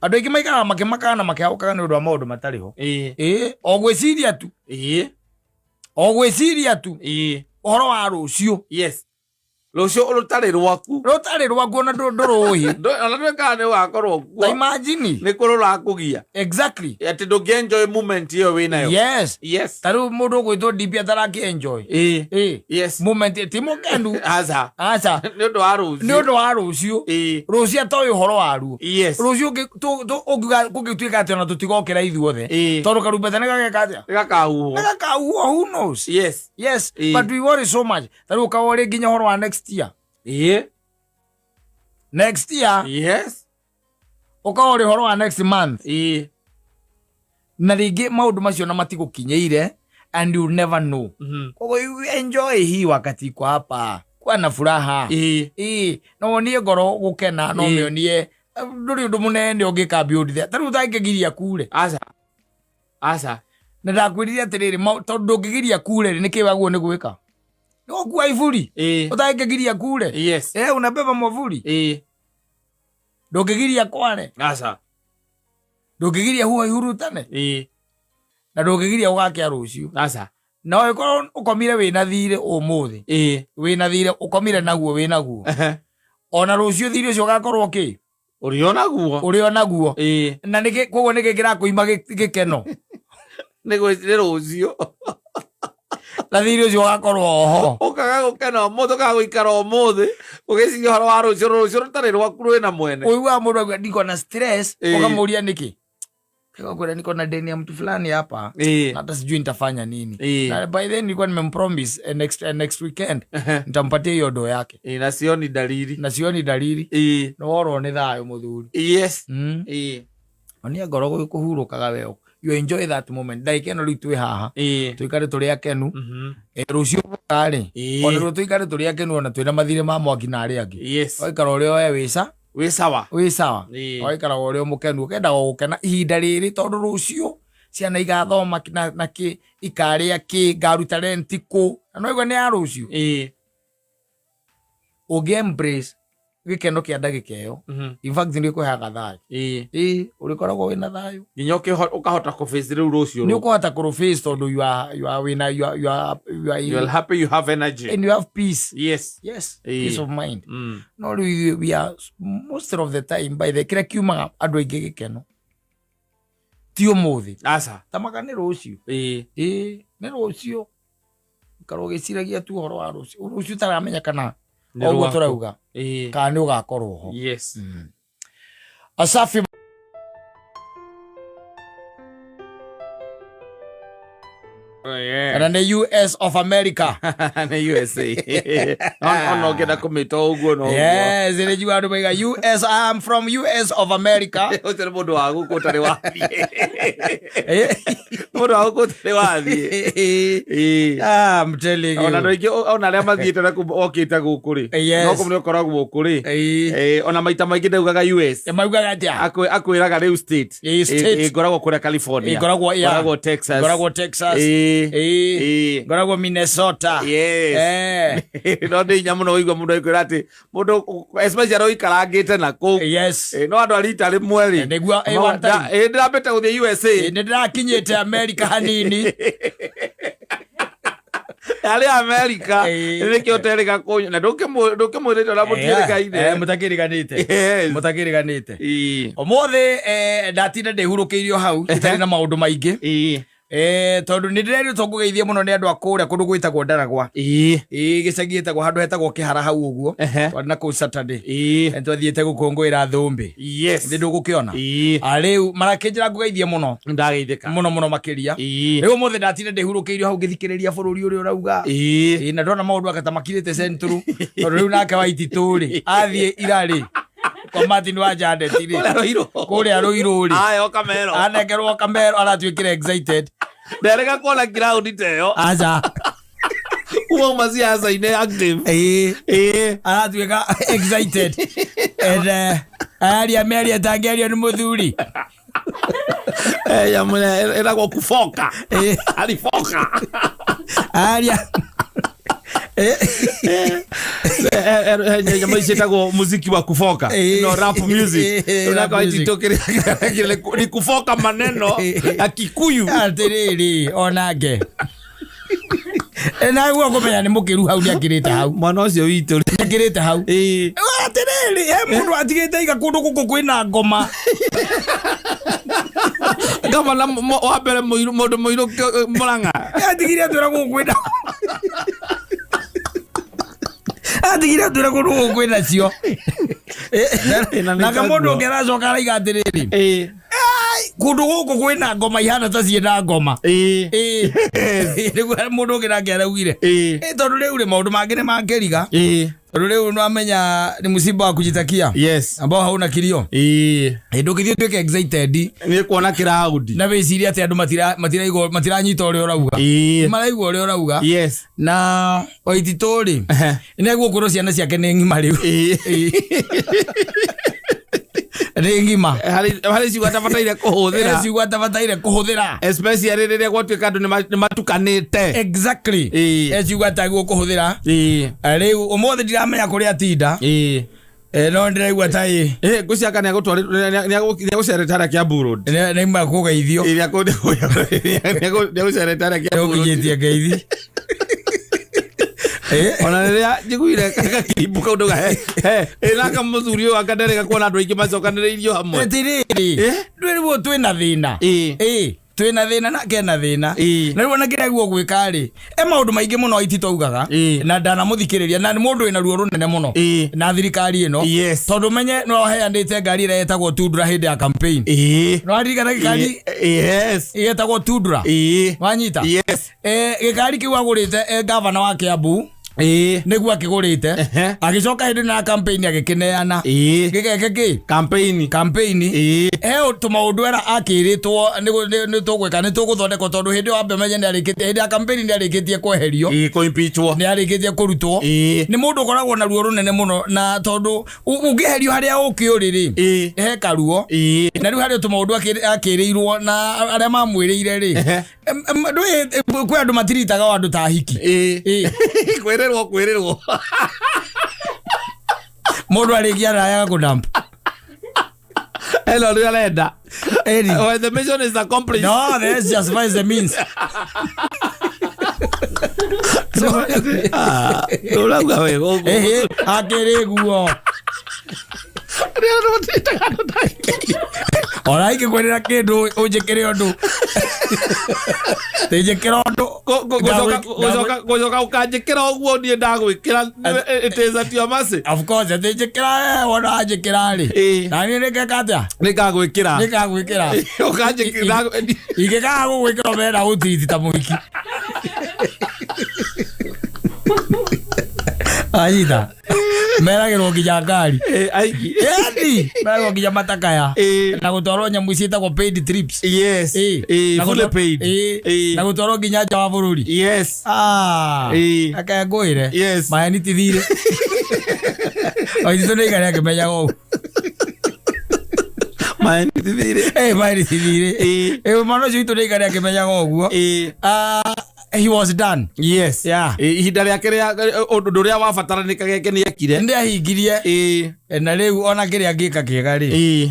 Andũ aingĩ maikaraga makĩmakaga na makĩhagũkaga nĩ ũndũ wa maũndũ matarĩ ho. Ĩĩ, o gwĩciria tu. O gwĩciria tu. Ũhoro wa rũciũ. Yes, rũciũ rũtarĩ rwaku. Rũtarĩ rwaku, ona ndũrũĩ. Ona ndũĩ kana nĩ ũgakorwo Ta kuo. imagine. Nĩ kũ rũrakũgia. Atĩ ndũngĩ enjoy moment ĩyo wĩnayo. Ta rĩu mũndũ ũgwĩtwo DP ataraki enjoy ĩĩ moment, ti mũkenu. Aca. Aca. Nĩ ũndũ wa rũciũ. Nĩ ũndũ wa rũciũ. Rũciũ atoĩ ũhoro waruo. Rũciũ ũngiuga kũngĩtuĩka atĩ ona tũtigokĩra ithuothe, tondũ karumbeta nĩ gageka atĩa? Nĩ gakahuhwo. Nĩ gakahuhwo, who knows? But we worry so much. Ta rĩu ũkaworĩ nginya ũhoro wa next year. Next year. Ũkaworĩ ũhoro wa next month. Na rĩngĩ maũndũ macio na matigũkinyĩire. And you never know. Koguo you enjoy hii wakati iko hapa, kuwa na furaha. Ĩĩ, no wonie ngoro gũkena, no mĩonie ndũrĩ ũndũ mũnene ũngĩka build there. Ta rĩu ũtangĩgiria kure. Aca, aca. Na ndakwĩrire atĩrĩrĩ, tondũ ndũngĩgiria kure rĩ, nĩkĩ wagwo nĩ gwĩka? Nĩ gũkua iburi. Ũtangĩgiria kure. Eh, unabeba mwavuli. Ndũngĩgiria kware. Aca. Ndũngĩgiria huho ihurutane. Na ndũngĩgiria gũgakĩa rũciũ. Aca. Na ũngĩkorwo ũkomire wĩna thirĩ ũmũthĩ, wĩna thirĩ ũkomire naguo, wĩ naguo, ona rũciũ thirĩ ũcio ũgakorwo kĩ? Ũrĩ o naguo. Ũrĩ o naguo. Na nĩkĩ koguo nĩkĩ kĩrakũima gĩkeno? Nĩ rũciũ. Na thirĩ ũcio ũgakorwo oho. Ũkaga gũkena ũmũthĩ, ũkaga gũikara ũmũthĩ ũgĩciria ũhoro wa rũciũ, rũciũ rũtarĩ rwaku, rwĩna mwene. Ũiguaga mũndũ auga niko na stress, ũkamũria nĩkĩ, kwenda niko na deni ya mtu fulani hapa na hata sijui nitafanya nini. Na by then nilikuwa nimempromise next weekend nitampatia hiyo do yake. Na sioni dalili. Na sioni dalili. No worwo nĩ thayũ mũthuri. Onia ngoro kũhurũkaga we, you enjoy that moment. Ndagĩka ĩno rĩu twĩ haha, tũikare tũrĩ akenu. Rũciũ rĩ, ona rĩu tũikare tũrĩ akenu, ona twĩna mathirĩ ma mwaki na arĩa angĩ, ũgaikara ũrĩa we wĩca Wĩ sawa. Wĩ sawa. Ũgaikara ũrĩa mũkenu, ũkendaga gũkena ihinda rĩrĩ, tondũ rũciũ ciana igathoma na kĩ, ikarĩa kĩ, ngaruta rent kũ, na no igua nĩ ya rũciũ. Ũngĩ embrace gĩkeno kĩa ndagĩka ĩyo, in fact nĩ ũkũheaga thayũ. Ĩĩ, ũrĩkoragwo wĩna thayũ. Nginya ũkahota kũface rĩu rũciũ. Nĩ ũkũhota kũrũface tondũ you are wĩna you are You are happy, you have energy. And you have peace. Yes, peace of mind. No rĩu ithuĩ we are most of the time, by the kĩrĩa kiumaga andũ aingĩ gĩkeno ti ũmũthĩ. Aca. Tamaga nĩ rũciũ. Ĩĩ, nĩ rũciũ, ũkarwo ũgĩciragia tu ũhoro wa rũciũ, rũciũ ũtaramenya kana Nĩ ũguo rwaku. Tũrauga kana nĩ ũgakorwo ho. Asafi. Oh, yeah. Kana nĩ US of America? Nĩ USA. Ona ũngĩenda kũmĩta ũguo no ũguo. Yes, nĩ njiguaga andũ maiga US, I'm from US of America. Ũcio nĩ mũndũ wa gũkũ ũtarĩ wathiĩ. Mũndũ wa gũkũ ũtarĩ wathiĩ. Ah, I'm telling you. Ona andũ aingĩ, ona arĩa mathiĩte na okĩte gũkũ rĩ, no kũu nĩ ũkoragwo gũkũ rĩ, ona maita maingĩ ndaugaga US. Maugaga atĩa? Akwĩraga rĩu state. State. Ngoragwo kũrĩa California. Ngoragwo, yeah. Ngoragwo Texas. Ngoragwo Texas. Ngoragwo Minnesota. No nĩ hinya mũno ũigua mũndũ agĩkwĩra atĩ mũndũ, especially arĩa ũikarangĩte na kũu. No andũ a rita rĩmwe rĩ, Nĩguo, one time. Ndĩrambĩte gũthiĩ USA. Nĩ ndĩrakinyĩte America hanini. Arĩ America. Nĩkĩo ũterĩga kũnyua na ndũkĩmwĩrĩte ũrĩa mũtiĩrĩkaine. Mũtakĩriganĩte. Mũtakĩriganĩte. Ũmũthĩ ndatinda ndĩhurũkĩirio hau itarĩ na maũndũ maingĩ, tondũ nĩ ndĩrerirwo ngũgeithie mũno nĩ andũ a kũrĩa kũndũ gwĩtagwo Ndaragwa. Ĩĩ, gĩcagi gĩtagwo, handũ hetagwo Kĩhara hau ũguo. Twarĩ na kũu Saturday. Nĩ twathiĩte gũkũngũĩra thũmbĩ. Thĩ ndũgũkĩona. Rĩu marakĩnjĩra ngũgeithie mũno. Ndageithĩka. Mũno mũno makĩria. Rĩu ũmũthĩ ndatinda ndĩhurũkĩirio hau ngĩthikĩrĩria bũrũri ũrĩa ũrauga. Ĩĩ, na ndona maũndũ anga ta makirĩte Central, tondũ rĩu nake Waititũ rĩ, athiĩ ira rĩ kwa Martin wa Janet rĩ, Kũrĩa Rũirũ. Kũrĩa Rũirũ rĩ, Aya, Kamero. Anengerwo Kamero, aratuĩkire excited. Nderĩga kuona ground ta ĩyo. Aca. Kuma uma siasa-inĩ active. Ĩĩ, aratuĩka excited and araria mĩario ĩtangĩario nĩ mũthuri. Nyamũ ĩrĩa ĩragwo kufoka. Alifoka. Araria. Nyamũ ici ciĩtagwo muziki wa kufoka. No rap music. Rap Rap music. Ni kufoka maneno ya Kikuyu. Atĩrĩrĩ, onake naguo kũmenya nĩ mũkĩru hau, nĩ akĩrĩte hau. Mwana ũcio witũ. Nĩ akĩrĩte hau. Atĩrĩrĩ, he mũndũ atigĩte iga kũndũ gũkũ kwĩna ngoma. Gavana wa mbere mũirũ, mũndũ mũirũ Mũrang'a. Atigire atwĩra gũkũ kwĩna, atigire atwĩra kũndũ gũkũ kwĩna cio. Na nĩ Nake mũndũ taguo. ũngĩ aracoka araiga atĩrĩrĩ, "Ai, kũndũ gũkũ kwĩna ngoma ihana ta ciĩna ngoma." Yes. Nĩguo mũndũ ũngĩ nake araugire. Tondũ rĩu rĩ maũndũ mangĩ nĩ makĩriga. Tondũ rĩu nĩwamenya nĩ mũcimba wa kujitakia ambao hauna kilio. Ndũngĩthiĩ ũtuĩke excited Nĩ kuona kĩraũndi. Na wĩcirie atĩ andũ matiraigua matiranyita ũrĩa ũrauga. Maraigua ũrĩa ũrauga. Na Waititũ rĩ nĩ egũkwĩrwo ciana ciake nĩ ng'ima rĩu. Nĩ ng'ima. Harĩ ciugo atabataire kũhũthĩra. Ciugo atabataire kũhũthĩra. Especially rĩrĩa gwatuĩka andũ nĩ matukanĩte. Exactly. Ciugo atagwo kũhũthĩra. Rĩu ũmũthĩ ndiramenya kũrĩa atinda. No ndĩraigua ta ĩ. Ngwĩciria nĩegũcerete harĩa Kiambu Road. Nĩma kũgeithio. Nĩegũcerete harĩa Kiambu Road. Nĩũkinyĩtie ngeithi. Ona rĩrĩa njiguire gakimbu kau ndauga he he naka mũthuri ũyũ anga nderĩga kuona andũ aingĩ macokanĩrĩirio hamwe. Atirĩrĩ, rĩu twĩna thĩna. Twĩna thĩna na kena thĩna. Na rĩu ona kĩrĩa guo gwĩka rĩ, maũndũ maingĩ mũno Waititũ augaga, na ndanamũthikĩrĩria, na nĩ mũndũ wĩna ruo rũnene mũno na thirikari ĩno. Tondũ menye no aheanĩte ngari ĩrĩa ĩtagwo Tundra hĩndĩ ya campaign. No aririkana gĩkari ĩtagwo Tundra. Wanyita? Gĩkari kĩu agũrĩte gavana wa Kiambu. Nĩguo akĩgũrĩte. Agĩcoka hĩndĩ ya campaign agĩkĩneana. Gĩgeke kĩ? Campaign. Campaign. Tũmaũndũ era akĩrĩtwo nĩ tũgwĩka nĩ tũgũthondekwo tondũ hĩndĩ ĩyo wambe menye nĩarĩkĩtie hĩndĩ ya campaign nĩarĩkĩtie kweherio. Kũimpeachwo. Nĩarĩkĩtie kũrutwo. Nĩ mũndũ ũkoragwo na ruo rũnene mũno na tondũ ũngĩeherio harĩa ũkĩũrĩ rĩ, he karuo. Na rĩu harĩ tũmaũndũ akĩrĩirwo na arĩa mamwĩrĩire rĩ. Kwĩ andũ matiritaga o andũ ta hiki. Kwĩrĩrwo kwĩrĩrwo. Mũndũ arĩkia arayaga kũdamp. Hello, rĩrĩa arenda. When the mission is accomplished. No, the ends justifies the means. Ũrauga wega ũguo. Akĩrĩ guo. Ona ingĩkwĩrĩra kĩndũ ũnjĩkĩre ũndũ. Tinjĩkĩra ũndũ. Gũcoka ũkanjĩkĩra ũguo niĩ ndagwĩkĩra, it is at your mercy. Of course, tinjĩkĩra wona wanjĩkĩra rĩ. Na niĩ nĩngeka atĩa? Nĩngagwĩkĩra. Nĩngagwĩkĩra. Ũkanjĩkĩra. Ingĩkaga gũgwĩkĩra ũmena gũtiriti ta mũhiki. Anyita. Meragĩrwo nginya ngari. Aiki. Yaani, meragĩrwo nginya matakaya. Na gũtwarwo nyamũ ciĩtagwo paid trips. Yes. Fully paid. Na gũtwarwo nginya nja wa bũrũri. Yes. Aka ngwĩre. Yes. Maheni ti thirĩ. Waititũ nĩ aikare akĩmenyaga ũguo. Maheni ti thirĩ. Maheni ti thirĩ. Mwana ũcio witũ nĩ aikare akĩmenyaga ũguo. He was done. Yes. Yeah. Ihinda rĩake rĩa ũndũ ũrĩa wabataranĩkaga eke nĩ ekire. Nĩ ahingirie. Na rĩu ona kĩrĩa angĩka kĩega rĩ.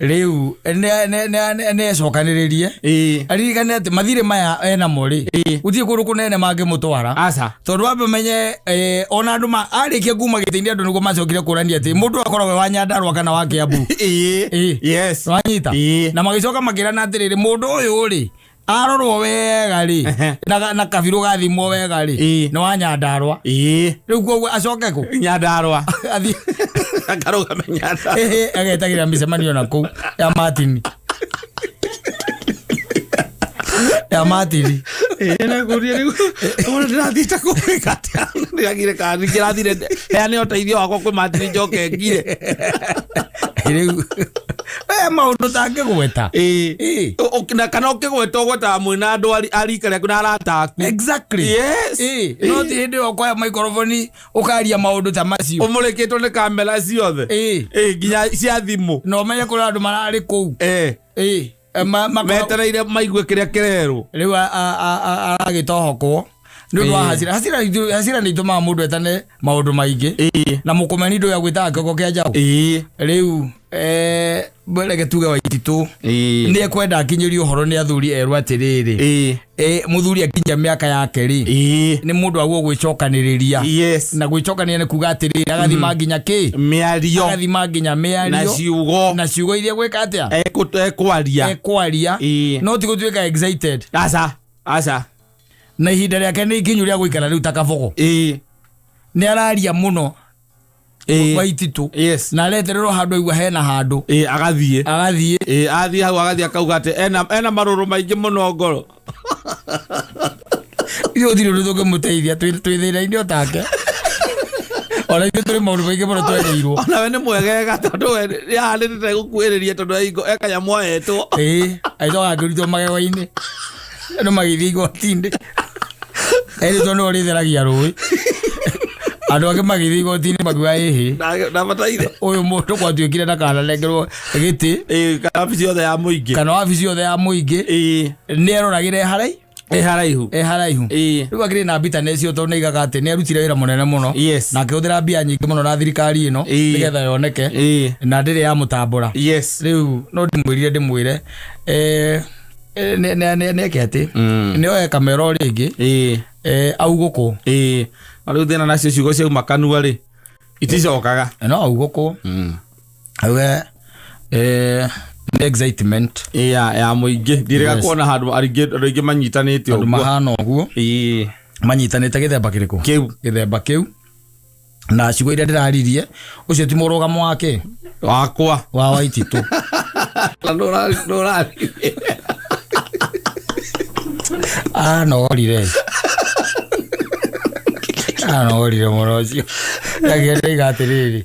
Rĩu nĩ ecokanĩrĩrie. Aririkane atĩ mathirĩ maya enamo rĩ. Gũtirĩ kũndũ kũnene mangĩmũtwara. Aca. Tondũ wambe ũmenye ona andũ arĩkia kuma gĩtĩ-inĩ andũ nĩguo macokire kũrania atĩ mũndũ akoragwo e wa Nyandarua kana wa Kiambu. Yes. Wanyita? Na magĩcoka makĩrana atĩrĩrĩ, mũndũ ũyũ rĩ arorwo wega rĩ, na kabirũ gathimwo wega rĩ, nĩ wa Nyandarua. Rĩu koguo acoke kũ? Nyandarua. Athiĩ. Akarũgame Nyandarua. Agetagĩra mĩcemanio na kũu ya Martin. Ya Martin. Na ngũrie rĩu, ona ndĩrathiĩte kũgwĩka atĩa? Ndĩragire kana ndĩrathire heane ũteithio wakwa kwĩ Martin njoke ngire. Rĩu, maũndũ tangĩgweta. Na kana ũkĩgweta ũgwetaga mwĩna andũ a rika rĩaku na arata aku. Exactly. Yes. No ti hĩndĩ ĩyo ũkoya microphone ũkaria maũndũ ta macio. Ũmũrĩkĩtwo nĩ kamera ciothe. Nginya cia thimũ. Na ũmenye kũrĩ andũ mararĩ kũu. Metereire maigue kĩrĩa kĩrerwo. Rĩu aragĩtohokwo. Nĩ ũndũ wa hasira. Hasira nĩ itũmaga mũndũ etane maũndũ maingĩ. Na mũkũmeni ndũyũ agwĩtaga kĩongo kĩa njaũ. Rĩu, reke tuge Waititũ. Nĩ ekwenda akinyĩrio ũhoro nĩ athuri erwo atĩrĩrĩ. Mũthuri akinyia mĩaka yake rĩ. Nĩ mũndũ agwo gwĩcokanĩrĩria. Yes. Na gwĩcokanĩrĩria nĩ kuga atĩrĩrĩ, agathima nginya kĩ? Mĩario. Agathima nginya mĩario. Na ciugo. Na ciugo iria gwĩka atĩa? Ekwaria. Ekwaria. No ti gũtuĩka excited. Aca. Aca. Na ihinda rĩake nĩ ikinyu rĩa gũikara rĩu ta kabogo. Nĩ araria mũno. Waititũ. Yes. Na aretererwo handũ aigua hena handũ. Agathiĩ. Agathiĩ. Athiĩ hau agathiĩ akauga atĩ ena marũrũ maingĩ mũno ngoro. Ithuĩ gũtirĩ ũndũ tũngĩmũteithia, twĩ thĩna-inĩ o take. Ona ithuĩ tũrĩ maũndũ maingĩ mũno twerĩirwo. Onawe nĩ mwegega tondũ we nĩahanĩte gũkuhĩrĩria tondũ e kanyamũ ahetwo. Ĩĩ, agĩcoka akĩrutwo magego-inĩ. Andũ magĩthiĩ igoti-inĩ. Erĩtwo nĩwe ũrĩtheragia rũĩ. Andũ angĩ magĩthiĩ igoti-inĩ makiuga ĩhĩ. Ndabataire. Ũyũ mũndũ gwatuĩkire ndakananengerwo gĩtĩ. Ĩĩ, kana wabici yothe ya mũingĩ. Kana wabici yothe ya mũingĩ. Ĩĩ. Nĩ eroragĩra e haraihu. Ĩ haraihu. E haraihu. Ĩĩ. Rĩu akĩrĩ na bitterness ĩyo tondũ nĩaigaga atĩ nĩ arutire wĩra mũnene mũno. Yes. Na akĩhũthĩra mbia nyingĩ mũno na thirikari ĩno Ĩĩ. nĩgetha yoneke. Ĩĩ. Na ndĩrĩ yamũtambũra. Yes. Rĩu no ndĩmwĩrire ndĩmwĩre nĩeke atĩ nĩ oe kamera o rĩngĩ Ĩĩ. Augũkwo. Ĩĩ. Na rĩu thĩna nacio ciugo ciauma kanua rĩ iticokaga. No augũkwo. Auge nĩ excitement. Ĩĩ, ya mũingĩ ndirĩga kuona handũ andũ aingĩ manyitanĩte Andũ ũguo. mahana ũguo. Ĩĩ. Manyitanĩte gĩthemba kĩrĩkũ? Kĩu. Gĩthemba kĩu. Na ciugo iria ndĩraririe ũcio ti mũrũgamo wake wakwa wa Waititũ. Na nũraririe. Anogorire. Anogorire mũno ũcio. Ndagĩenda atĩrĩrĩ,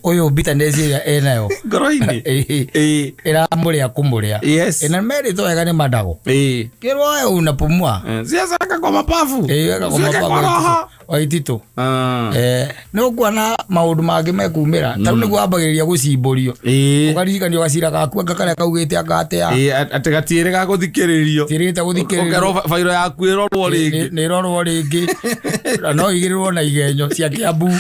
ũyũ bitterness ĩrĩa enayo ngoro-inĩ. Ĩĩ. Ĩramũrĩa kũmũrĩa. Yes. Na merĩtwo wega nĩ mandago. Ĩĩ. Kĩrwo we unapumua. Siasa weka kwa mapafu. Ĩĩ, weka kwa Usiweke mapafu kwa roho. Waititũ. Nĩ ũkuona maũndũ mangĩ mekumĩra. Ta rĩu nĩguo wambagĩrĩria gũcimbũrio. Ũkaririkanio gacira gaku anga karĩa kaugĩte anga atĩa. Ĩĩ, atĩ gatiĩrĩ ga gũthikĩrĩrio. Tiĩrĩgĩte gũthikĩrĩrio. Ũkerwo bairo yaku ĩrorwo rĩngĩ. Nĩ ĩrorwo rĩngĩ. Na no ĩigĩrĩrwo na igenyo cia Kiambu.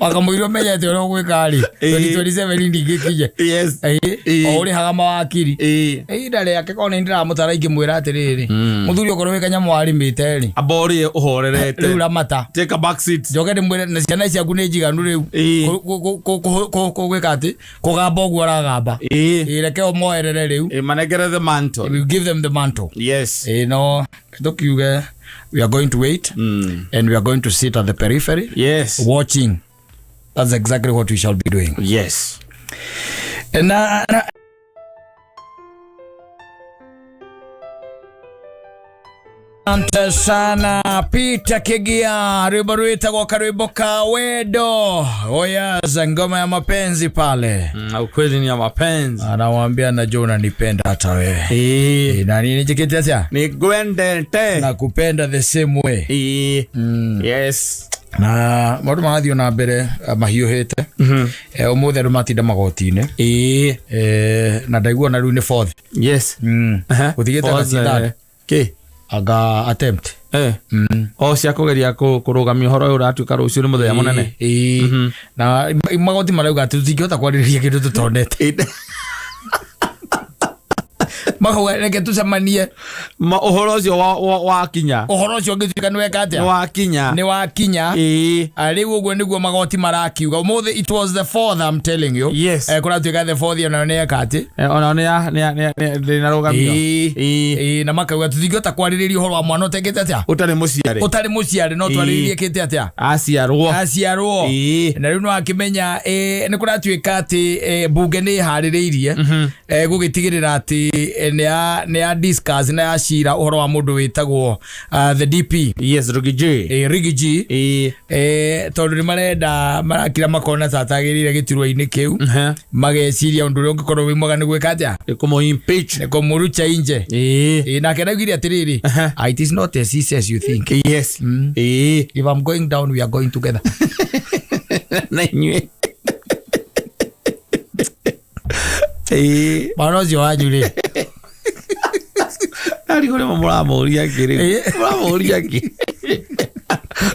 Wakamũira ũmenyete ũrĩa ũgwĩka rĩ. 2027 ndingĩkinye. Yes. Ĩĩ, o ũrĩhaga mawakiri. Ĩĩ. Ihinda rĩake korwo nĩ ndĩramũtara ingĩmwĩra atĩrĩrĩ, mũthuri okorwo wĩ kanyamũ warĩmĩte rĩ, Amba ũrĩe ũhorerete. rĩu ramata. Take a back seat. Njoke ndĩmwĩre na ciana ciaku nĩ njiganu rĩu. Ĩĩ. Gwĩka atĩ kũgamba ũguo aragamba. Ĩĩ. Ĩĩ, reke o moerere rĩu. Ĩĩ, manengere the mantle. We give them the mantle. Yes. Ĩĩ, no tũkiuge we are going to wait and we are going to sit at the periphery. Yes. Watching. That's exactly what we shall be doing. Yes. Na Asante sana Peter Kigia, rwimbo rwitagwo karwimbo ka wendo. Oh yes, ngoma ya mapenzi pale. Na ukweli ni ya mapenzi. Anamwambia najua unanipenda hata wewe. Ĩĩ. Na nini njikite atia? Nĩ ngwendete. Nakupenda the same way. Ĩĩ. Yes. Na maũndũ marathiĩ na mbere mahiũhĩte. Ũmũthĩ andũ matinda magoti-inĩ. Ĩĩ. Na ndaigua na rĩu nĩ fourth. Yes. Gũtigĩte Fourth, gacinda. Kĩ? Anga attempt. O cia kũgeria kũrũgamia ũhoro ũyũ ũratuĩka rũciũ nĩ mũthenya mũnene. Ĩĩ. Na magoti marauga atĩ tũtingĩhota kwarĩrĩria kĩndũ tũtonete. Makauga reke tũcemanie. Ũhoro ũcio wakinya. Ũhoro ũcio ũngĩtuĩka nĩ weka atĩa? Nĩ wakinya. Nĩ wakinya. Ĩĩ. Rĩu ũguo nĩguo magoti marakiuga. Ũmũthĩ it was the fourth, I'm telling you. Yes. Kũratuĩka the fourth onayo nĩ eka atĩ. Onayo nĩ ya, nĩ ya, nĩ ya, nĩ ya rũgamio. Ĩĩ. Ĩĩ. Ĩĩ, na makauga tũtingĩhota kwarĩrĩria ũhoro wa mwana ũtekĩte atĩa? Ũtarĩ mũciare. Ũtarĩ mũciare, no Ĩĩ. twarĩrĩrie kĩte atĩa? Aciarwo. Aciarwo. Ĩĩ. Na rĩu nĩ wakĩmenya, nĩ kũratuĩka atĩ, mbunge nĩ ĩharĩrĩirie, gũgĩtigĩrĩra atĩ, nĩ ya discuss na ya cira ũhoro wa mũndũ wĩtagwo, the DP. Yes, Riggy G. Riggy G. Ĩĩ. Tondũ nĩ marenda marakira makona ta atagĩrĩire gĩturwa-inĩ kĩu. Mageciria ũndũ ũrĩa ũngĩkorwo wĩ mwega nĩ gwĩka atĩa? Nĩ kũmũ impeach. Nĩ kũmũruta nje. Ĩĩ. Nake araugire atĩrĩrĩ, it is not as easy as you think. Yes. Ĩĩ. If I'm going down, we are going together. Na inyuĩ. Ĩĩ. Mwana ũcio wanyu rĩ. Arigwo nĩmo mũramũria kĩ rĩu? Ĩĩ. Mũramũria kĩ?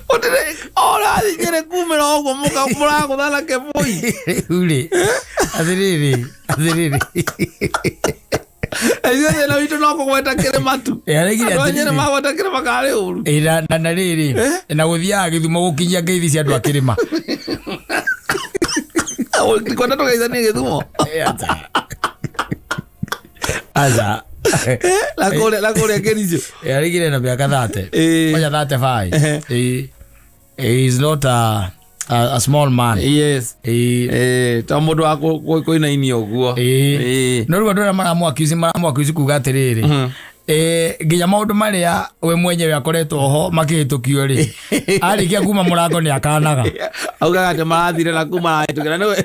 Ũtire, ora nyere kumĩra ũguo mũragũthana kĩbũi. Rĩu rĩ, atĩrĩrĩ, atĩrĩrĩ. Ithuĩ thĩna witũ no kũgweta kĩrĩma tu. Ĩĩ, araigire Andũ a atĩrĩrĩ. Nyerĩ magweta kĩrĩma karĩ ũru. Ĩĩ, na rĩrĩ, na gũthiaga Gĩthumo gũkinyia ngeithi cia andũ a kĩrĩma. Kwenda tũgeithanie Gĩthumo? Ĩĩ, aca. Aca. Na kũrĩa Kericho. Ĩĩ, araigire na mĩaka 30. Ĩĩ. Kwanja 35. Ĩĩ. He is not a small man. Yes. Ĩĩ. Ĩĩ, to mũndũ wa kũinainia ũguo. Ĩĩ. Ĩĩ. No rĩu andũ arĩa maramwakiuci kuga atĩrĩrĩ, Nginya maũndũ marĩa we mwenyewe akoretwo ho makĩhĩtũkio rĩ, arĩkia kuma mũrango nĩ akanaga. Augaga atĩ marathire na kuma marahĩtũkĩra nĩwe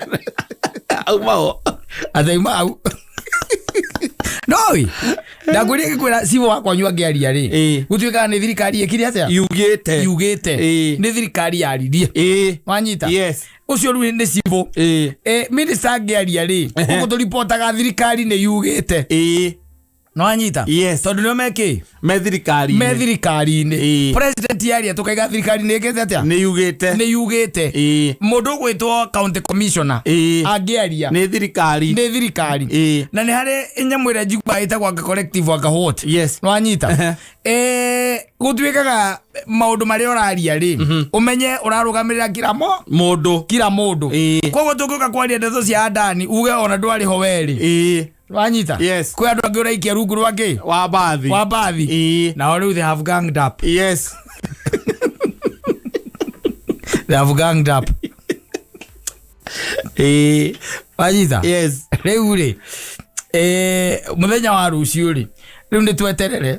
auma ho. Athaima au noi ndakwĩria ngĩkwĩra cibũ wa kwanyu angĩaria rĩ, gũtuĩkaga nĩ thirikari ĩkire atĩa, yugĩte, yugĩte, nĩ thirikari yaririe. Wanyita? Yes. Ũcio rĩu nĩ cibũ. Minister angĩaria rĩ, gũkũ tũripotaga thirikari nĩ yugĩte. Nĩwanyita? Yes. Tondũ nĩo mekĩ me thirikari-inĩ. Me thirikari-inĩ. President yaria tũkaiga thirikari nĩ ĩkĩte atĩa, nĩ yugĩte, nĩ yugĩte. Mũndũ ũgwĩtwo county commissioner angĩaria, nĩ thirikari, nĩ thirikari. Na nĩ harĩ nyamũ ĩrĩa njiguaga ĩtagwo anga collective, anga what. Nĩwanyita? Gũtuĩkaga maũndũ marĩa ũraria rĩ, ũmenye ũrarũgamĩrĩra kila mo mũndũ, kila mũndũ. Koguo tũngĩũka kwaria ndeto cia Adani uge ona ndwarĩ ho werĩ. Wanyita? Yes. Kwĩ andũ angĩ ũraikia rungu rwa kĩ, wa bathi, wa bathi. Nao rĩu they have ganged up. They have ganged up. Wanyita? Yes. Rĩu rĩ, mũthenya wa rũciũ rĩ, rĩu nĩ tweterere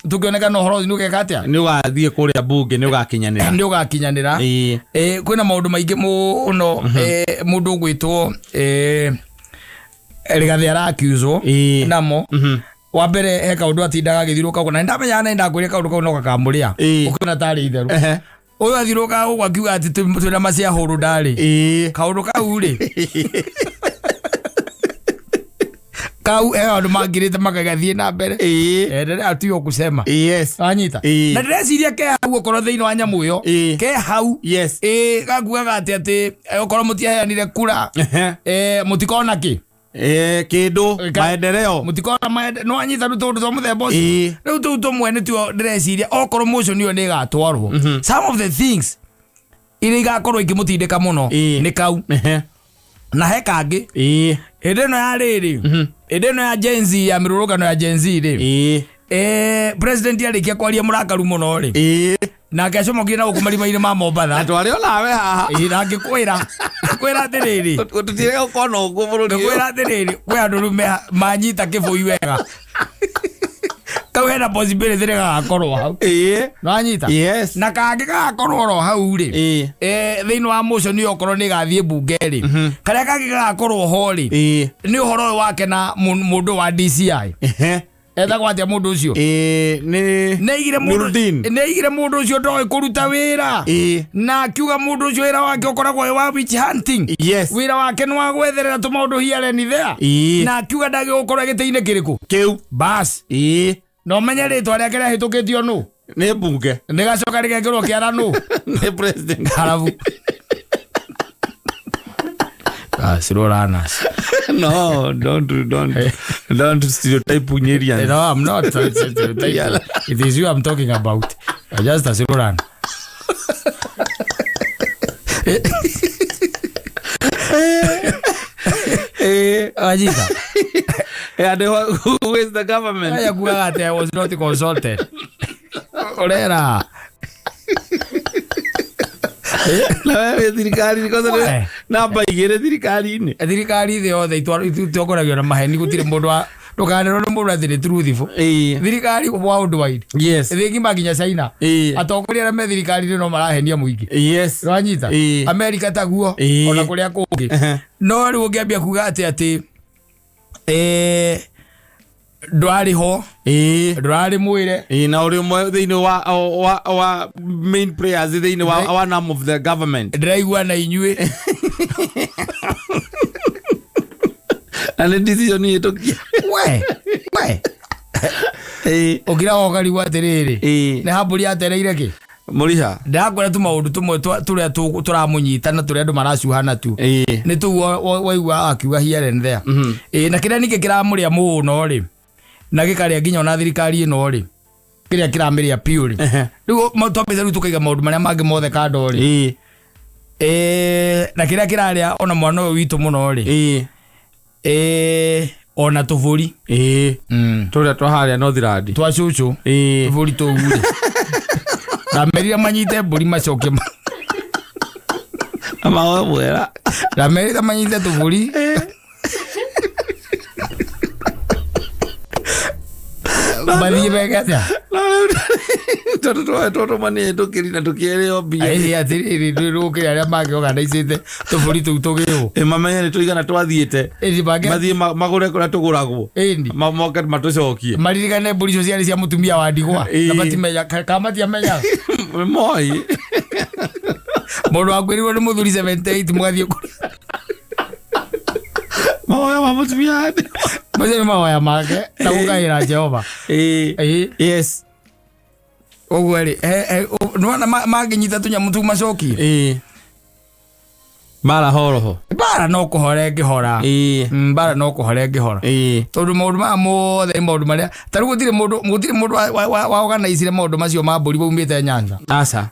tũkĩoneka na ũhoro ũcio nĩ ũgeka atĩa. Nĩ ũgathiĩ kũrĩa bunge, nĩ ũgakinyanĩra. Nĩ ũgakinyanĩra. Kwĩna maũndũ maingĩ mũno. Mũndũ ũgwĩtwo Rigathĩ arakiuzwo namo. Wa mbere, he kaũndũ atindaga agĩthiũrũrũka ũguo, na nĩndamenyaga na nĩndakwĩrire kaũndũ kau no gakamũrĩa. Ũkĩona tarĩ itherũ. Ũyũ athiũrũrũkaga gũkũ akiuga atĩ twĩna maciahũrũ ndarĩ. Kaũndũ kau rĩ, kau he kaũndũ mangirĩte makagathiĩ na mbere. Endelea tu kusema. Wanyita? Na ndĩreciria ke hau okorwo thĩinĩ wa nyamũ ĩyo, ke hau. Gakugaga atĩ okorwo mũtiaheanire kura, mũtikona kĩ. Kĩndũ maendeleo. Mũtikona no wanyita? Rĩu tũndũ twa mũthemba ũcio, rĩu tũu tũmwe nĩtuo ndĩreciria okorwo motion ĩyo nĩ ĩgatwarwo, some of the things iria igakorwo ikĩmũtindĩka mũno nĩ kau. Na he kangĩ, hĩndĩ ĩno ya rĩrĩ, hĩndĩ ĩno ya Gen Z, ya mĩrũrũngano ya Gen Z rĩ, president arĩkia kwaria mũrakaru mũno rĩ, nake acomokire na gũkũ marima-inĩ ma Mombatha. Twarĩ onawe haha. Na ngĩkwĩra, kwĩra atĩrĩrĩ, tũtirega gũkorwo na ũguo bũrũri ũyũ. Ngĩkwĩra atĩrĩrĩ, kwĩ andũ rĩu manyita kĩbũi wega, kau hena possibility rĩ gagakorwo hau. Nĩwanyita? Yes. Na kangĩ gagakorwo oro hau rĩ, thĩinĩ wa motion ĩyo okorwo nĩ ĩgathiĩ bunge rĩ, karĩa kangĩ gagakorwo ho rĩ, nĩ ũhoro ũyũ wake na mũndũ wa DCI. Etagwo atĩa mũndũ ũcio? Nĩ Nĩaigire mũndũ, Nurudin. nĩaigire mũndũ ũcio ndoĩ kũruta wĩra, na akiuga mũndũ ũcio wĩra wake ũkoragwo wĩ wa witch hunting. Wĩra wake nĩ wa gwetherera tũmaũndũ here and there. Na akiuga ndagĩgũkorwo gĩtĩ-inĩ kĩrĩkũ. Kĩu. Bas, na ũmenye rĩtwa rĩake rĩahĩtũkĩtio nũ? Nĩ bunge. Rĩgacoka rĩgekĩrwo kĩara nũ? Nĩ president. Harabu. Ah, slow runners. No, don't stereotype Nyerians. No, I'm not. It is you I'm talking about. I'm just a slow runner. Wajita. And who is the government? Aya kugaga atĩ I was not consulted. Ũrera. Na wewe thirikari kwanza We. namba igĩrĩ thirikari-inĩ. Thirikari thĩ yothe itongoragio na maheni, gũtirĩ mũndũ wa ndũkanerwo nĩ mũndũ atĩ nĩ truthful. Thirikari worldwide. Thĩ ng'ima nginya China. Atongoria arĩa me thirikari-inĩ no marahenia mũingĩ. Wanyita? America taguo, ona kũrĩa kũngĩ. No rĩu ũngĩambia kuga atĩ ndwarĩ ho, ndũrarĩ mwĩre. Na ũrĩ ũmwe thĩinĩ wa main players thĩinĩ wa one arm of the government. Ndĩraigua na inyuĩ. Na nĩ decision ĩhĩtũkie. We ũkira ũkarigwo atĩrĩrĩ, nĩ hambũri atereire kĩ. Mũriha. Ndĩrakwĩra tu maũndũ tũmwe tũrĩa tũramũnyita na tũrĩa andũ maracuhana tu, nĩ tũu waigua akiuga here and there. Na kĩrĩa ningĩ kĩramũrĩa mũno rĩ, na gĩkarĩa nginya ona thirikari ĩno rĩ, kĩrĩa kĩramĩrĩa piũ rĩ, rĩu twambĩte rĩu tũkaiga maũndũ marĩa mangĩ mothe kando rĩ, na kĩrĩa kĩrarĩa ona mwana ũyũ witũ mũno rĩ, ona tũbũri. Tũrĩa twa harĩa Northland. Twa cũcũ. Tũbũri tũu rĩ, ndamerire manyite mbũri macoke Na mawe mwera. Ndamerire manyite tũbũri. Mathiĩ meke atĩa? No rĩu tondũ twoetwo tũmanie tũkĩri na tũkĩerĩo mbia. Ĩĩ atĩrĩrĩ, ndwĩrũkĩre arĩa mangĩorganizĩte tũbũri tũu tũgĩũ. Ĩ mamenye nĩ tũigana twathiĩte. Ĩni mangĩ Mathiĩ magũre kũrĩa tũgũragwo. Ĩni. Moke matũcokie. Maririkane mbũri icio ciarĩ cia mũtumia wa ndigwa. Ĩĩ. Na matimenya kana matiamenyaga. Moi. Mũndũ wakuĩrĩirwo nĩ mũthuri 78 mũgathiĩ kũrĩa. Mahoya ma mũtumia wa ndigwa. Macio nĩ mahoya make na gũkaĩra Jehova. Ĩĩ. Ĩĩ. Yes. Ũguo rĩ, nĩwona mangĩnyita tũnyamũ tũu macokie. Ĩĩ. Mbara horoho. Mbara no kũhora ĩngĩhora. Ĩĩ. Mbara no kũhora ĩngĩhora. Ĩĩ. Tondũ maũndũ maya mothe nĩ maũndũ marĩa ta rĩu gũtirĩ mũndũ gũtirĩ mũndũ wa organizire maũndũ macio ma mbũri waumĩte Nyanza. Aca.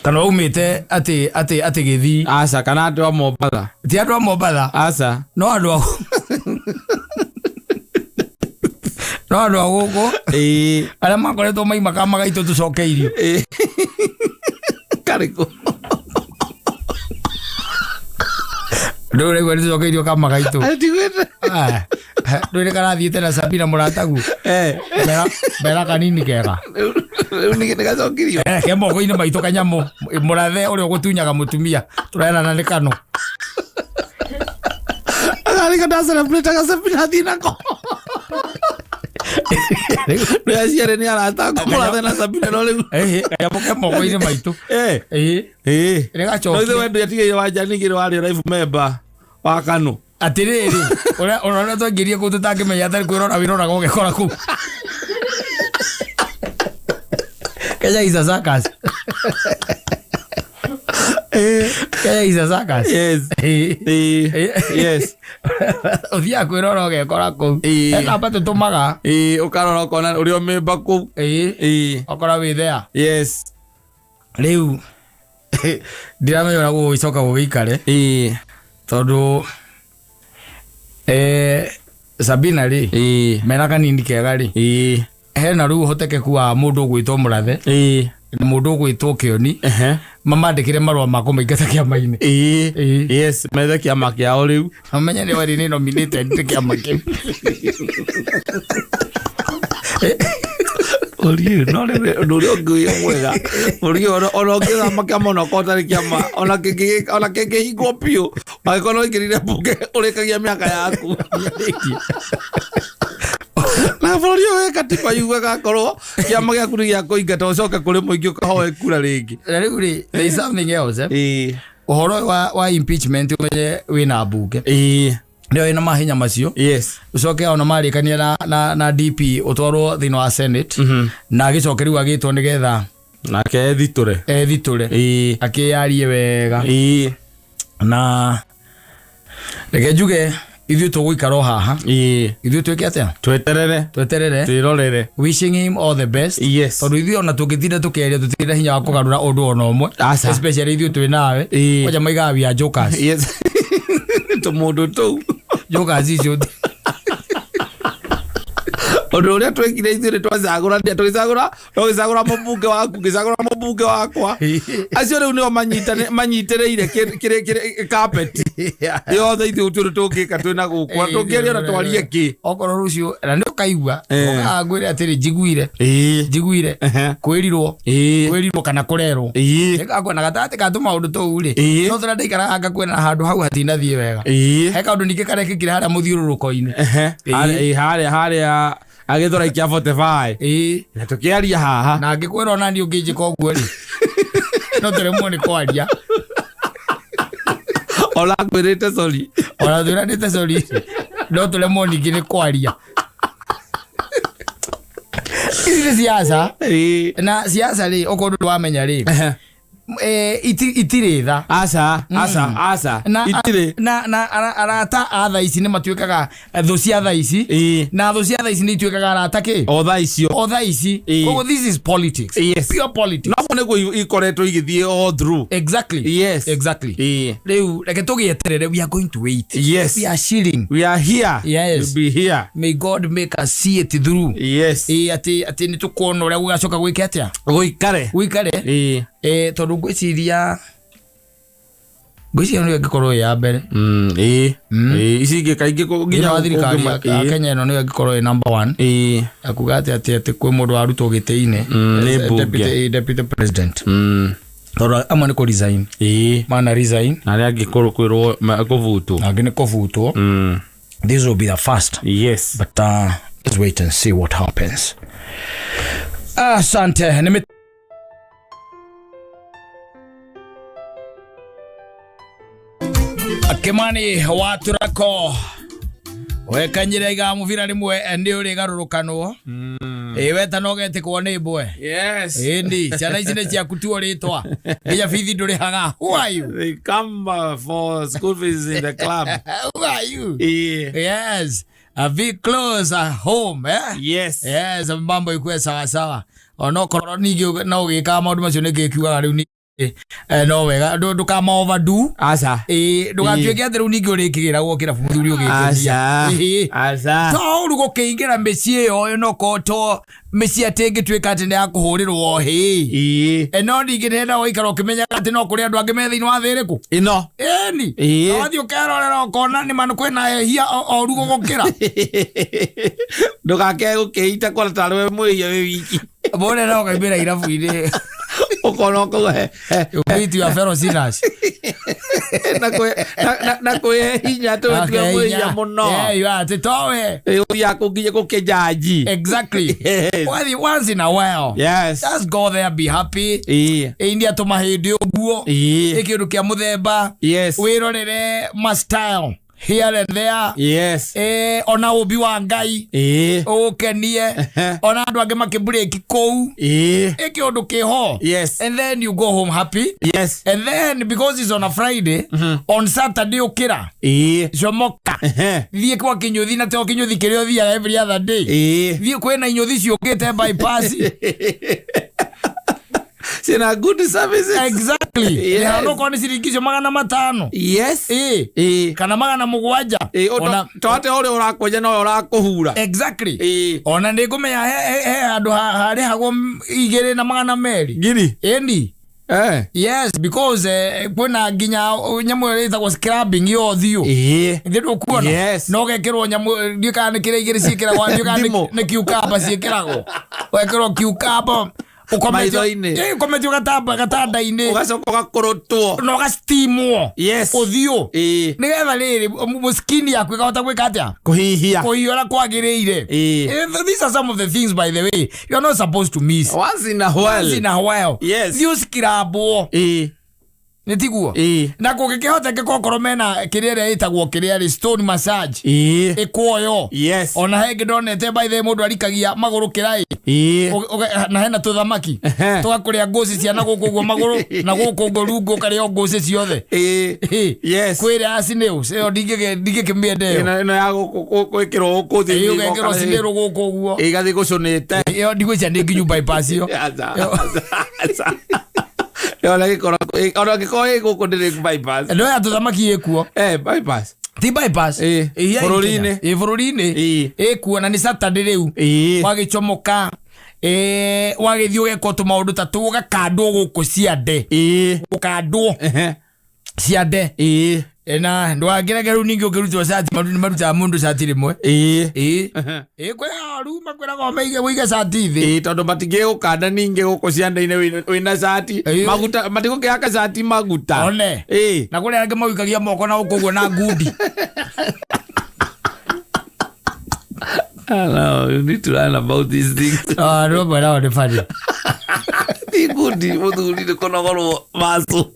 Kana waumĩte atĩ atĩ atĩ Gĩthii. Aca kana andũ a Mombatha. Ti andũ a Mombatha. Aca. No andũ a no andũ a gũkũ Ĩĩ. arĩa makoretwo maima kama gaitũ tũcokeirio. Ĩĩ. Karĩkũ. Ndũĩ ũraigua nĩ tũcokeirio kama gaitũ. Atigwĩte. Ah, ndũĩ nĩ karathiĩte na Sabina mũratagu. Eh. Mbera mbera kanini kega. Rĩu nĩ gacokirio. Ke moko-inĩ maitũ kanyamũ mũrathe ũrĩa ũgũtunyaga mũtumia tũrerana nĩ kano. Agarika nda celebrate ga Sabina athiĩ nako. Nĩ aciarĩ nĩ arata aku mũrathe na Sabina no rĩu. Kanyamũ ke moko-inĩ maitũ. Eh. Ĩĩ. Ĩĩ. Nĩ No gacokia. ithe wendo yatigĩire wa Njanigĩrĩ warĩ life member wa Kanu. Atĩrĩrĩ, ũrĩa ũrĩa twaingĩrie kũu tũtangĩmenya atarĩ kwĩrora wĩroraga ũgekora kũu. Kenya is a circus. Kenya is a circus. Yes. Ĩĩ. Ĩĩ. Yes. Ũthiaga kwĩrora ũgekora kũu. Ĩĩ. He namba tũtũmaga. Ĩĩ ũkarora ũkona ũrĩa ũmĩmba kũu. Ĩĩ. Ĩĩ. Ũkora wĩ there. Yes. Rĩu ndiramenya ũrĩa gũgũcoka gũgĩikare Ĩĩ. tondũ Sabina rĩ Ĩĩ. mena kanini kega rĩ Ĩĩ. hena rĩu ũhotekeku wa mũndũ ũgwĩtwo mũrathe Ĩĩ. na mũndũ ũgwĩtwo kĩoni Ehe. mamandĩkĩre marũa ma kũmaingata kĩama-inĩ. Ĩĩ. Ĩĩ. Yes, methe kĩama kĩao rĩu. Mamenye nĩ warĩ nĩ nominated nĩ kĩama kĩu. Ũriĩ no rĩu ũndũ ũrĩa ũngĩ wĩ mwega ũriĩ ona ũngĩthama kĩama ona okorwo ũtarĩ kĩama ona ona kĩngĩhingwo biũ angĩkorwo no ũingĩrire mbunge ũrĩkagia mĩaka yaku na bũrũri ũyũ wĩ katiba yugaga akorwo kĩama gĩaku nĩ gĩa kũingata ũcoke kũrĩ mũingĩ ũkahoe kura rĩngĩ. Na rĩu rĩ there is something else. Ĩĩ. Ũhoro wa impeachment ũmenye wĩna mbunge. Ĩĩ. Nĩyo ĩna mahinya macio. Yes. Ũcoke ona marĩkania na DP ũtwarwo thĩinĩ wa Senate na agĩcoke rĩu agĩtwo nĩgetha Nake ethitũre. ethitũre. Ĩĩ. Akĩyarie wega. Ĩĩ. Na reke njuge ithuĩ tũgũikara o haha. Ĩĩ. Ithuĩ twĩke atĩa? Tweterere. Tweterere. Twĩrorere. Wishing him all the best. Yes. Tondũ ithuĩ ona tũngĩtinda tũkĩaria tũtirĩ na hinya wa kũgarũra ũndũ ona ũmwe. Aca. Especially ithuĩ twĩ nawe. Ĩĩ. Kwanja maigaga we are jokers. Yes. Tũmũndũ tũu. Jokers icio. Ũndũ ũrĩa twekire ithuĩ nĩ twacagũrania tũgĩcagũra tũgĩcagũra mũmbunge waku ngĩcagũra mũmbunge wakwa acio rĩu nĩo manyitĩrĩire carpet yothe ithuĩ gũtirĩ ũndũ tũngĩka twĩna gũkũ na tũngĩaria ona twarie kĩ. Okorwo rũciũ na nĩ ũkaigua Eh. ũkaga ngwĩre atĩrĩ njiguire Ĩĩ. njiguire Ehe. kwĩrirwo Ĩĩ. kwĩrirwo kana kũrerwo Ĩĩ. nĩngakua na gatagatĩ ka tũmaũndũ tũu rĩ Ĩĩ. no tũrĩa ndaikaraga ngakuona handũ hau hatinathiĩ wega Ĩĩ. he kaũndũ ningĩ karekĩkire harĩa mũthiũrũrũko-inĩ. Ehe. Ĩĩ. Harĩa harĩa harĩa agĩthora ikia 45 Ĩĩ. na tũkĩaria haha Na angĩkwĩra ona niĩ ũngĩnjĩka ũguo rĩ no tũremwo nĩ kwaria. Ona ngwĩrĩte sorry. Ona twĩranĩte sorry no tũremwo ningĩ nĩ kwaria. Ici nĩ siasa. Ĩĩ. Na siasa rĩ okorwo ndũrĩ wamenya rĩ Ehe. itirĩ tha. Aca, aca, aca. Na, Itirĩ. na arata a thaa ici nĩ matuĩkaga thũ cia thaa ici. Ĩĩ. Na thũ cia thaa ici nĩ ituĩkaga arata kĩ? O thaa icio. O thaa ici. Ĩĩ. Koguo this is politics. Yes. Pure politics. No nĩguo ikoretwo igĩthiĩ all through. Exactly. Yes. Exactly. Ĩĩ. Rĩu reke tũgĩeterere, we are going to wait. Yes. We are chilling. We are here. Yes. We'll be here. May God make us see it through. Yes. Ĩĩ atĩ atĩ nĩ tũkuona ũrĩa gũgacoka gwĩke atĩa? Gũikare. Gũikare. Ĩĩ. Tondũ ngwĩciria Ngwĩciria nĩyo ĩngĩkorwo ĩ ya mbere. Ĩĩ. Ĩĩ, ici ingĩ kaingĩ nginya nginya wa thirikari ya ĩĩ. Kenya ĩno nĩyo ĩngĩkorwo ĩ number one Ĩĩ. ya kuga atĩ kwĩ mũndũ warutwo gĩtĩ-inĩ Nĩ as a mbunge. deputy president, tondũ amwe nĩ kũ resign mana resign Na arĩa angĩ kwĩrwo kũbutwo. Na angĩ nĩ kũbutwo. This will be the first. But let's wait and see what happens. Asante. Nime Kimani wa Turako wekanyire iga muvira rimwe nĩ ũrĩ garũrũkanwo ĩ weta no getĩkwo nĩ mbwe. Ĩni ciana ici nĩ ciaku tuo rĩtwa nginya bithi ndũrĩhaga. Who are you? They come for school fees in the club. Who are you? Yeah. Yes, be close at home, eh? Yes. Yes, mambo ikuwe sawa sawa, onokorwo ningĩ no ũgĩkaga maũndũ macio nĩkĩ kiugaga rĩu ningĩ no wega ndũkama overdo. Aca. Ĩĩ, ndũgatuĩke atĩ rĩu ningĩ ũrĩkĩgĩragwo kĩrabu mũthuri ũgĩkenia. Aca. Ĩĩ. Aca. To ũru gũkĩingĩra mĩciĩ ĩyo ĩno to mĩciĩ atĩ ĩngĩtuĩka atĩ nĩ ya kũhũrĩrwo hĩ. Ĩĩ. No ningĩ nĩhenda gũikara ũkĩmenyaga atĩ no kũrĩ andũ angĩ me thĩinĩ wa thĩ ĩrĩkũ. Ĩno. Ĩni. Ĩĩ. Wathiĩ ũkerorera ũkona nĩ ma kwĩna ehia oru gũgũkĩra. Ndũgake gũkĩita kwana tarĩ we mwĩhia wĩ wiki. Mũne no ũkaimĩra irabu-inĩ. Ũkona ũkauga he Ũkĩitio ya fellow sinners. Na kwĩhe hinya atĩ we tiwe mwĩhia mũno. Yeah, you are. Atĩ towe. Ĩ, ũthiaga kũu nginya gũkĩnjanji. Exactly. Yes. Wathiĩ once in a while. Yes. Just go there, be happy. Ĩĩ. Ĩindia tũmahĩndĩ ũguo. Ĩĩ. Ĩ kĩndũ kĩa mũthemba. Wĩrorere ma style here and there. Ona ũmbi wa Ngai. Ĩĩ. Ũgũkenie. Ona andũ angĩ makĩmburĩki kũu. Ĩĩ. Ĩ kĩũndũ kĩho. And then you go home happy. And then because it's on a Friday, on Saturday ũkĩra. Comoka. Thiĩ kwa kĩnyũthi na to kĩnyũthi kĩrĩa ũthiaga every other day. Ĩĩ. Thiĩ kwĩna inyũthi ciũkĩte bypass. Ciĩna good services. Exactly. Yes. Yes. Okorwo nĩ ciringi icio 500. Ĩĩ. Ĩĩ. Kana 700. Ĩĩ, Ona to atĩ ũrĩa ũrakwenja nowe ũrakũhura. Exactly. Ĩĩ. Ona nĩ ngũmenya he handũ harĩhagwo 2200. Ngiri. Ĩni. Yes, because kwĩna nginya nyamũ ĩrĩa ĩtagwo scrubbing ya ũthiũ. Ĩĩ. Ithe ndũkuona? Yes. No gekĩrwo nyamũ ndiũ kana nĩ kĩrĩa igĩrĩ ciĩkĩragwo ndiũ kana Ndimũ. nĩ cucumber ciĩkĩragwo. Wekĩrwo cucumber ũkometio Maitho-inĩ. Ĩĩ, ũkometio gatanda-inĩ. Ũgacoka ũgakũrũtwo. Na ũgasteamwo. Ũthiũ. Ĩĩ. Nĩgetha rĩrĩ skini yaku ĩkahota gwĩka atĩa? Kũhihia. Kũhihia ũrĩa kwagĩrĩire. Ĩĩ. These are some of the things, by the way, you are not supposed to miss. Once in a while. Once in a while. Yes. Thiĩ ũcikirambwo. Ĩĩ. Nĩ tiguo? Ĩĩ. Na kũngĩkĩhotekeka okorwo mena kĩrĩa ĩrĩa ĩtagwo kĩrĩa rĩ stone massage. Ĩĩ. Ĩkuoyo. Ona he ngĩ ndonete by the way mũndũ arikagia magũrũ kĩraĩ. Ĩĩ. Na hena tũthamaki. Tũgakũrĩa ngũci cia na gũkũ ũguo magũrũ na gũkũ ũguo rungu ũkarĩa ngũci ciothe. Ĩĩ. Ĩĩ. Yes. Kwĩrĩa snails ĩyo ndingĩkĩmĩenda ĩyo. Ĩno ya gwĩkĩrwo gũkũ Ĩĩ, thĩinĩ. ũgekĩrwo snail gũkũ ũguo. Ĩĩ, ĩgathiĩ gũcũnĩte. Ĩyo ndigwĩciria nĩ nginyu bypass ĩyo. Aca, aca, aca. Ona gĩkorwo ĩ gũkũ ndĩrĩ bypass. No ya tũthamaki ĩkuo. Bypass. Ti bypass. Ĩĩ. Ĩĩ, ya Bũrũri-inĩ. Kenya. Ĩĩ, bũrũri-inĩ. Ĩĩ. Ĩkuo na nĩ Saturday rĩu. Ĩĩ. Wagĩcomoka wagĩthiĩ ũgekwo tũmaũndũ ta tũu ũgakandwo gũkũ ciande. Ĩĩ. Gũkandwo ciande. Ĩĩ. Na ndũgakĩreke rĩu ningĩ ũkĩrutwo cati nĩ marutaga mũndũ cati rĩmwe. Ĩĩ. Ĩĩ. Ĩĩ, kwĩ aru makwĩraga ũmaige ũige cati thĩ. Ĩĩ, tondũ matingĩgũkanda ningĩ gũkũ ciande-inĩ wĩna cati. Ĩĩ. Maguta matigũkĩhaka cati maguta. One. Ĩĩ. Na kũrĩ angĩ maũikagia moko na gũkũ ũguo na ngundi. I know, you need to learn about these things. Ah, no mwena nĩ funny. Ti ngundi mũthuri nĩ kũnogorwo macu.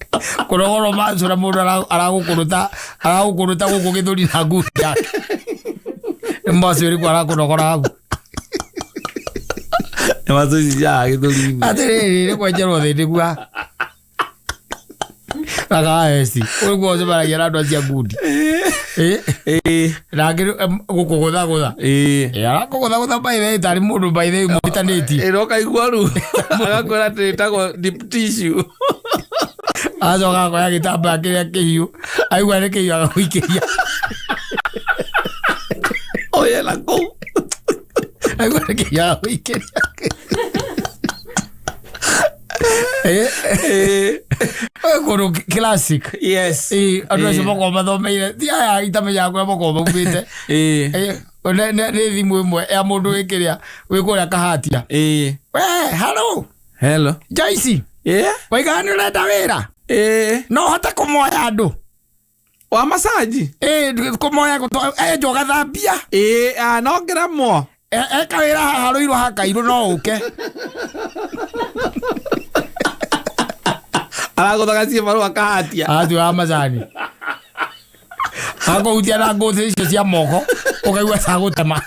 Kũnogorwo macu na mũndũ aragũkũrũta gũkũ gĩthũri na ngundi yake. Nĩ macu ĩrĩkũ arakũnogora hau? Nĩ macu ici cia gĩthũri-inĩ. Atĩrĩrĩ, nĩ kwenjerwo thĩ nĩguo. Agaesi. Ũguo ũcemanagia na andũ acio a ngundi. Ĩĩ. Ĩĩ. Na angĩ gũkũgũthagũtha. Ĩĩ. Ĩĩ, arakũgũthagũtha by the way tarĩ mũndũ by the way mũhĩtanĩtie. Ĩĩ, no kaigua ruo. Agakwĩra atĩ ĩtagwo deep tissue. Acoka akoya gĩtambaya kĩrĩa kĩhiũ. Aigua nĩ kĩhiũ agagũikĩria. Oye na kũu. Aigua nĩ kĩhiũ agagũikĩria. Eh, Kũndũ classic. Yes. Andũ acio makoragwo mathomeire, ti aya itamenyaga kũrĩa makoragwo maumĩte. Nĩ thimũ ĩmwe ya mũndũ wĩkĩrĩa wĩ kũrĩa Kahatia. We halo. Hello. Joyce. Yeah. Waigaga nĩ ũrenda wĩra? No hote kũmoya andũ. Wa massage. Kũmoya enjwo gathambia. No ngeramwo. Eka wĩra haha rũirũ hakairũ no ũke. Aragũthaga ciĩ marũa Kahatia. Acio wa macani. Akũhutia na ngũthi icio cia moko ũkaigua ca gũtema.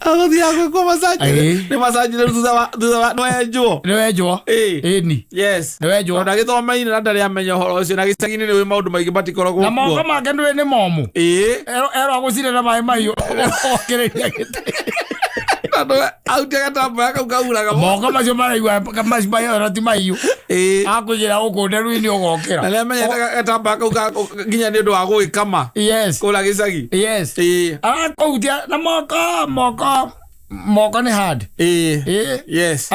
Agũthiaga gwĩkwo massage. Nĩ massage rĩu thutha wa nĩ wenjwo. Nĩ wenjwo. Ĩni. Yes. Nĩ wenjwo. Ona gĩthomeire na ndarĩ amenya ũhoro ũcio, na gĩcagi-inĩ nĩ wĩ maũndũ maingĩ matikoragwo Na moko kuo. make ndũĩ nĩ momũ. Erwo agũcire na maĩ mahiũ okĩrĩria gĩtĩ. Tondũ ahutia gatambaya kau kauraga. Moko macio maraigua macio na ti mahiũ. Akũigĩra gũkũ nderu-inĩ ũgokĩra. Na nĩ amenyete gatambaya kau nginya nĩ ũndũ wa gũgĩkama. Yes. Kũrĩa gĩcagi. Yes. Arakũhutia na moko moko moko nĩ hard. Yes.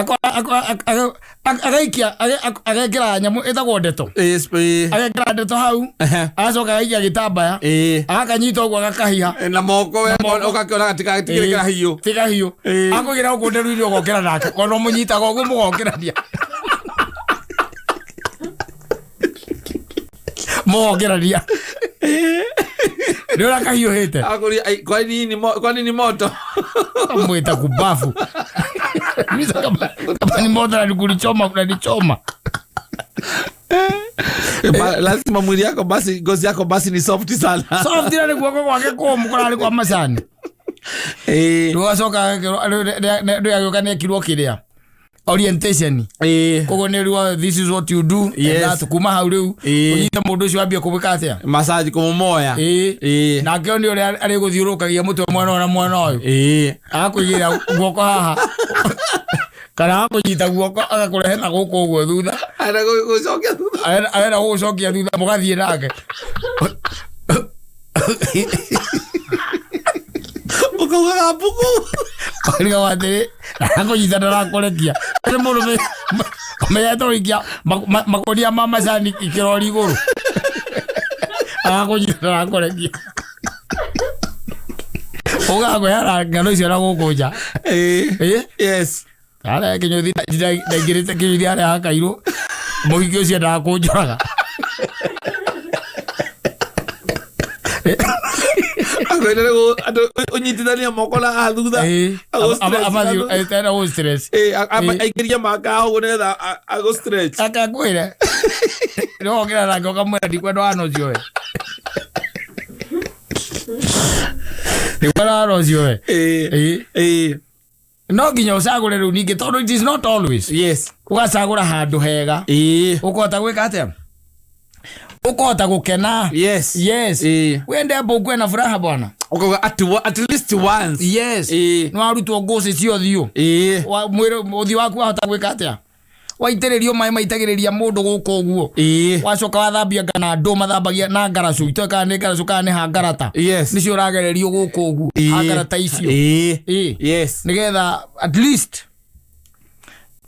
Agaikia agekĩra nyamũ ĩtagwo ndeto. Agekĩra ndeto hau. Agacoka agaikia gĩtambaya. Agakanyita ũguo agakahiha. Na moko we ũgakĩona gatikĩrĩ kahiũ. Ti kahiũ. Akũigĩra gũkũ nderu-inĩ ũgokĩra nake. Kono mũnyitaga ũguo mũgokĩrania. Mũgokĩrania. Nĩ ũrĩa kahiũhĩte. Akũria, "Ai, kwa nini moto?" Mwita kubafu. Misa kama ni moto na nikulichoma unanichoma. Lazima mwili yako basi, ngozi yako basi ni soft sana. Soft na ni guoko gwake kũmũ kũrarĩ kwa macani. Rĩu acoka rĩu agĩũka nĩ ekirwo kĩrĩa orientation. Koguo nĩ rĩu this is what you do and that kuma hau rĩu ũnyite mũndũ ũcio wambie kũmwĩka atĩa? Massage kũmũmoya. Nake nĩ ũrĩa arĩgũthiũrũrũkagia mũtwe mwena ũyũ na mwena ũyũ. Agakũigĩrĩra guoko haha. Kana agakũnyita guoko agakũrehe na gũkũ ũguo thutha. Arenda gũgũcokia thutha. Arenda gũgũcokia thutha mũgathiĩ nake. Ũkaugaga mbuku. Ũkauga atĩrĩ, arakũnyita ndarakũrekia. Nĩ mũndũ ũmenyete gũikia makũnia ma macani ikĩrori igũrũ. Arakũnyita ndarakũrekia. Ũgakwĩhera ng'ano icio na gũkũ nja. Yes. Harĩa kĩnyũthi ndaingĩrĩte kĩnyũthi harĩa hakairwo. Mũhiki ũcio endaga kũnjũraga. Akwĩra rĩu andũ ũnyitithanie moko na haha thutha. Agũ stress. Ena gũ stress. Aingĩrie maka ũguo nĩgetha agũ stretch. Akakwĩre. Rĩu okĩra nake ũkamwĩra ndikwenda wana ũcio we. Ndikwenda wana ũcio we. No nginya ũcagũre rĩu ningĩ tondũ it is not always. Yes. Ũgacagũra handũ hega. Ũkũhota gwĩka atĩa? Ũkũhota gũkena. Yes. Yes. Wende mbũkũ ena furaha bwana. Ũkauga at least once. Yes. Nĩ warutwo ngũcĩ cia ũthiũ. Mwĩrĩ ũthiũ waku wahota gwĩka atĩa? Waitĩrĩrio maĩ maitagĩrĩria mũndũ gũkũ ũguo. Wacoka wathambia ngana andũ mathambagia na ngaracũ. Itoĩ kana nĩ ngaracũ kana nĩ hangarata. Yes. Nĩcio ũragererio gũkũ ũguo. Hangarata icio. Yes. Nĩgetha at least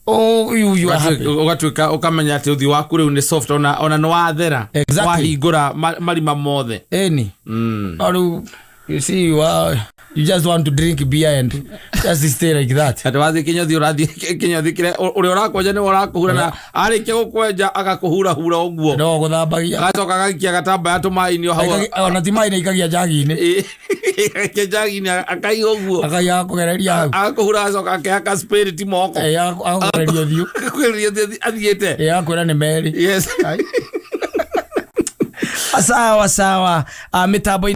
oh, you are happy. Ũgatuĩka ũkamenya atĩ ũthiũ waku rĩu nĩ soft ona nĩ wathera. Exactly. Wahingũra marima mothe. Ĩni. No rĩu you see you just want to drink beer and just stay like that. Atĩ wathiĩ kĩnyũthi ũrathiĩ kĩnyũthi kĩrĩa ũrĩa ũrakwenja nĩwe ũrakũhura na arĩkia gũkwenja agakũhurahura ũguo. No gũthambagia. Agacoka agaikia gatambaya tũmaĩ-inĩ o hau. Ona ti maĩ-inĩ aikagia njagi-inĩ. Agaikia njagi-inĩ akaiga ũguo. Akaiga agakũgereria hau. Agakũhura agacoka akehaka spirit moko. Agakũgereria ũthiũ. Agakũgereria ũthiũ athiĩte. Agakwĩra nĩ merĩ. Yes. Sawa sawa. Mitambo